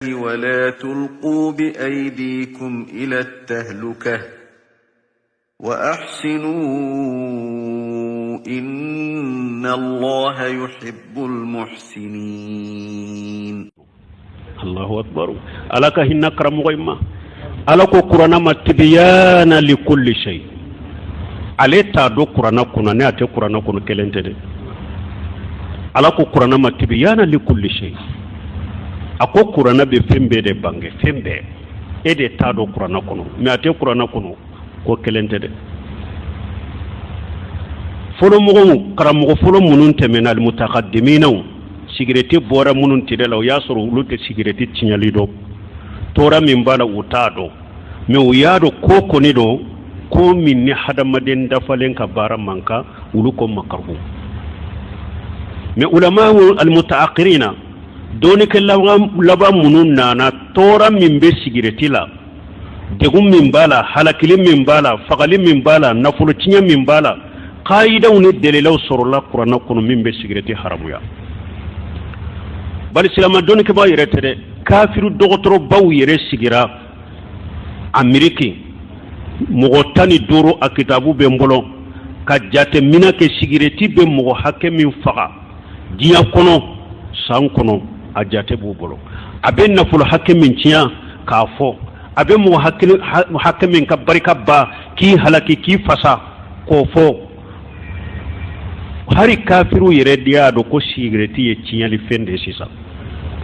ولا تلقوا بأيديكم إلى التهلكة وأحسنوا إن الله يحب المحسنين. Allahu akbar. Ala ka hinɛ karamɔgɔ in ma. Ala ko kuranna ma tibiyana likulli shay. Ale t'a dɔn kuranna kɔnɔ, ne a tɛ kuranna kɔnɔ, kelen tɛ dɛ. Ala ko kuranna ma tibiyana likulli shay. A ko kuranna bɛ fɛn bɛɛ de bange, fɛn bɛɛ. E de t'a dɔn kuranna kɔnɔ, mais a tɛ kuranna kɔnɔ, ko kelen tɛ dɛ. Fɔlɔmɔgɔw, karamɔgɔ fɔlɔ minnu tɛmɛna, alimutakadiminaw, sigirɛti bɔra minnu tile la, o y'a sɔrɔ olu tɛ sigirɛti tiɲɛli dɔn, tɔɔrɔ min b'a la u t'a dɔn, mais u y'a dɔn ko kɔni don, ko min ni hadamaden dafalen ka baara man kan, olu ko makaruhu. Mais ulama almutaakirina, dɔnnikɛ laban minnu nana, tɔɔrɔ min bɛ sigirɛti la, degun min b'a la, halakili min b'a la, fagali min b'a la, nafolo tiɲɛ min b'a la, kayidaw ni dalilaw sɔrɔla kuranna kɔnɔ min bɛ sigirɛti haramuya. Bari silama dɔnnikɛbaa yɛrɛ tɛ dɛ, kafiru dɔgɔtɔrɔbaw yɛrɛ sigira Ameriki, mɔgɔ 15, a kitabu bɛ n bolo, ka jateminɛ kɛ sigirɛti bɛ mɔgɔ hakɛ min faga diɲɛ kɔnɔ san kɔnɔ, a jate b'u bolo. A bɛ nafolo hakɛ min tiɲɛ k'a fɔ, a bɛ mɔgɔ hakɛ min ka barika ban, k'i halaki, k'i fasa, k'o fɔ. Hari kafiru yɛrɛ de y'a dɔn ko sigirɛti ye tiɲɛlifɛn de ye sisan,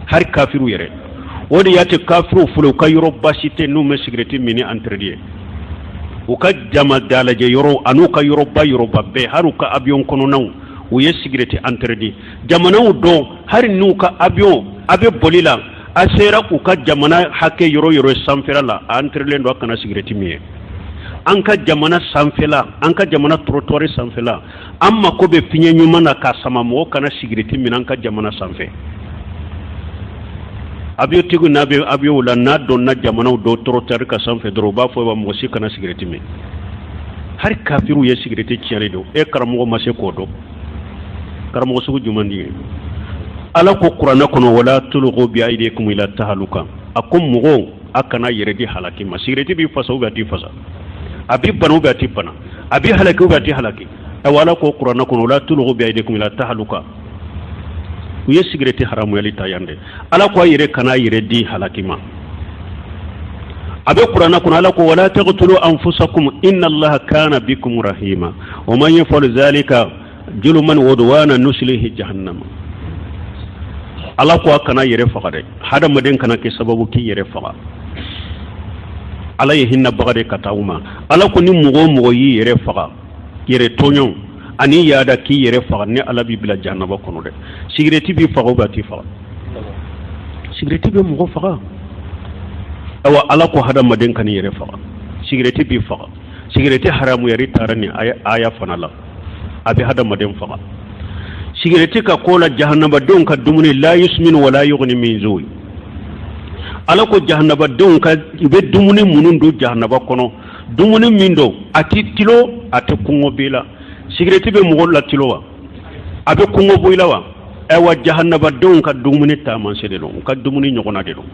hari kafiru yɛrɛ. O de y'a to kafiruw filɛ, u ka yɔrɔ baasi tɛ n'u ma sigirɛti minni interdit ye. U ka jama dalajɛ yɔrɔ an'u ka yɔrɔba yɔrɔba bɛɛ, hali u ka avion kɔnɔnaw, u ye sigirɛti interdit. Jamanaw dɔn, hali n'u ka avion a bɛ boli la, a sera u ka jamana hakɛ yɔrɔ yɔrɔ sanfɛla la, a interditlen don a kana sigirɛti min ye. An ka jamana sanfɛla, an ka jamana trottoir sanfɛla, an mako bɛ fiɲɛ ɲuman na k'a sama, mɔgɔ kana sigirɛti min an ka jamana sanfɛ. Avion n'a bɛ avion la, n'a donna jamanaw dɔw trottoir ka sanfɛ dɔrɔn, u b'a fɔ wa mɔgɔ si kana sigirɛti min. Hali kafiriw ye sigirɛti tiɲɛni dɔn, e karamɔgɔ ma se k'o dɔn. Karamɔgɔ sugu jumɛn de ye? Ala ko kuranɛ kɔnɔ wala tulqu bi aydikum ila tahaluka. A ko mɔgɔw, a kana yɛrɛ di halaki ma. Sigirɛti b'i fasa ou bien a t'i fasa? A b'i bana ou bien a t'i bana? A b'i halaki ou bien a t'i halaki? Ayiwa, Ala ko kuranɛ kɔnɔ wala tulqu bi aydikum ila tahaluka. U ye sigirɛti haramuyali ta yan dɛ. Ala ko a yɛrɛ kana yɛrɛ di halaki ma. A bɛ kuranɛ kɔnɔ, Ala ko wala taqtulu anfusakum inna Allaha kana bikum rahima wa man yaf'al zalika juluman wa udwana nuslihi jahannama. Ala ko a kana yɛrɛ faga dɛ, hadamaden kana kɛ sababu k'i yɛrɛ faga. Ala ye hinɛbaga de ka taa u ma. Ala ko ni mɔgɔ o mɔgɔ y'i yɛrɛ faga, yɛrɛ tɔɲɔ ani yaada k'i yɛrɛ faga, ni Ala b'i bila jahanaba kɔnɔ dɛ. Sigirɛti b'i faga ou bien a t'i faga? Sigirɛti bɛ mɔgɔ faga. Awa, Ala ko hadamaden kan'i yɛrɛ faga, sigirɛti b'i faga. Sigirɛti haramuyari taara nin aya fana la, a bɛ hadamaden faga. Sigirɛti ka ko la, jahanabadenw ka dumuni la yusmin wala yughni min zui. Ala ko jahanabadenw ka u bɛ dumuni minnu dun jahanaba kɔnɔ, dumuni min don a tɛ tilo, a tɛ kɔngɔ b'i la. Sigirɛti bɛ mɔgɔ la tilo wa? A bɛ kɔngɔ bɔ i la wa? Ayiwa, jahanabadenw ka dumuni taamasiyɛn de don, u ka dumuni ɲɔgɔnna de don.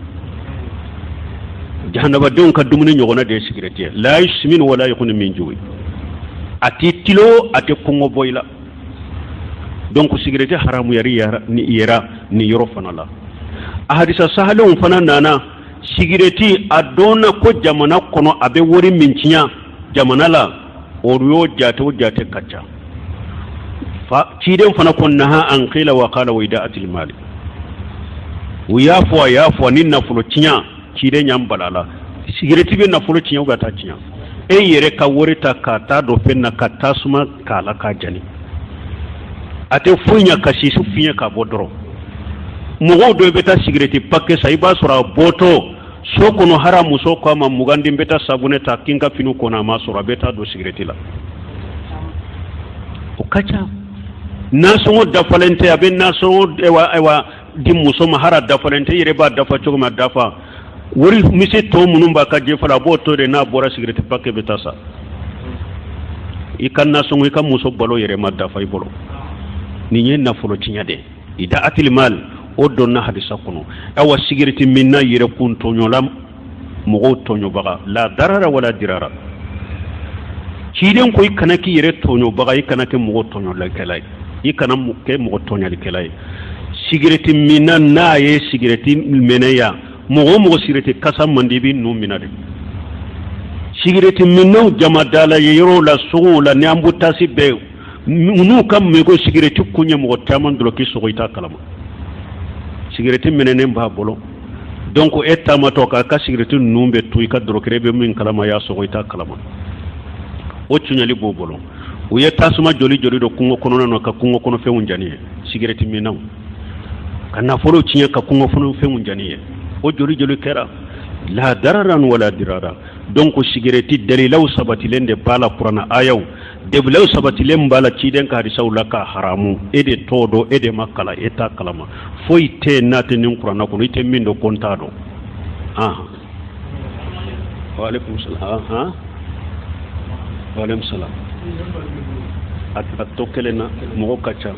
Jahanabadenw ka dumuni ɲɔgɔnna de ye sigirɛti ye. La yusmin wala yughni min jui, a tɛ tilo, a tɛ kɔngɔ bɔ i la. Donc sigirɛti haramuyari yera nin yɔrɔ fana la. A hadisa sahalenw fana nana. Sigirɛti, a dɔnna ko jamana kɔnɔ a bɛ wari min tiɲɛ jamana la, o y'o jate, o jate ka ca fa. Ciden fana ko naha an qila wa qala wa ida'atil mali. U y'a fɔ, a y'a fɔ ni nafolo tiɲɛ, ciden y'an bala la. Sigirɛti bɛ nafolo tiɲɛ ou bien a t'a tiɲɛ? E yɛrɛ ka wari ta ka taa don fɛn na, ka tasuma k'a la k'a jani, a tɛ foyi ɲɛ ka sisi fiɲɛ ka bɔ dɔrɔn. Mɔgɔw dɔ bɛ taa sigirɛti paquet san, i b'a sɔrɔ a bɔtɔ so kɔnɔ, hara muso ko a ma 20 di, n bɛ taa sabunɛ ta k'i ka fini kɔnɔ, a ma sɔrɔ, a bɛ taa don sigirɛti la. O ka ca. Nasɔngɔ dafalen tɛ, a bɛ nasɔngɔ ayiwa di muso ma, hara dafalen tɛ, i yɛrɛ b'a dafa cogo min a dafa. Wari misi tɔ minnu b'a ka jefa la, a b'o to de, n'a bɔra sigirɛti paquet bɛ taa sa. I ka nasɔngɔ, i ka muso balo yɛrɛ ma dafa i bolo. Nin ye nafolo tiɲɛ de ye, ida'atil mal. O donna hadisa kɔnɔ. Awa, sigiriti minna yɛrɛkun tɔɲɔla, mɔgɔw tɔɲɔbaga, la darara wala dirara. Ciden ko i kana k'i yɛrɛ tɔɲɔbaga, i kana kɛ mɔgɔ tɔɲɔlikɛla ye, i kana kɛ mɔgɔ tɔɲɔlikɛla ye. Sigiriti minna, n'a ye sigiriti mɛnɛ yan, mɔgɔ o mɔgɔ sigiriti kasa man di, i b'i nun minɛ de. Sigiriti minnaw jamadala ye yɔrɔw la, suguw la, ni embouteillage bɛɛ n'u ka mégot sigiriti kun ye mɔgɔ caman dɔlɔki sɔgɔ, i t'a kalama, sigiriti mɛnɛnen b'a bolo. Donc e taamatɔ k'a ka sigiriti ninnu bɛ to i ka dɔrɔkɛrɛ bɛ min kalama, y'a sɔgɔ, i t'a kalama. O tuɲali b'o bolo. U ye tasuma joli joli don kungo kɔnɔna na ka kungo kɔnɔfɛnw jani ye, sigiriti minnaw ka nafolo tiɲɛ ka kungo kɔnɔfɛnw jani ye, o joli joli kɛra. La dararan wala dirara. Donc sigiriti, dalilaw sabatilen de b'a la, kuranna ayaw, dalilaw sabatilen b'a la ciden ka hadisaw la k'a haramu. E de t'o dɔn, e de ma kalan, e t'a kalama. Foyi tɛ n'a tɛ nin kuranna kɔnɔ, i tɛ min dɔn ko n t'a dɔn. Wa alaikum salam. Wa alaikum salam. A to kelen na, mɔgɔ ka ca.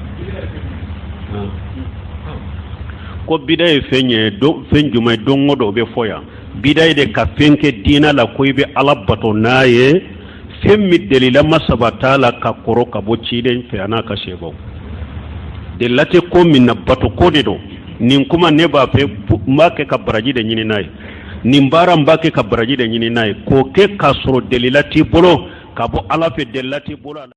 Ko bida ye fɛn ye, fɛn jumɛn ye? Don o don bɛ fɔ yan, bida ye de ka fɛn kɛ diinɛ la ko i bɛ Ala bato n'a ye, fɛn min delila ma sabat'a la ka kɔrɔ ka bɔ ciden fɛ a n'a ka sebaw. Delila tɛ ko min na, bato ko de don. Nin kuma ne b'a fɛ, n b'a kɛ ka baraji de ɲini n'a ye, nin baara n b'a kɛ ka baraji de ɲini n'a ye, k'o kɛ k'a sɔrɔ delila t'i bolo ka bɔ Ala fɛ, delila t'i bolo a la.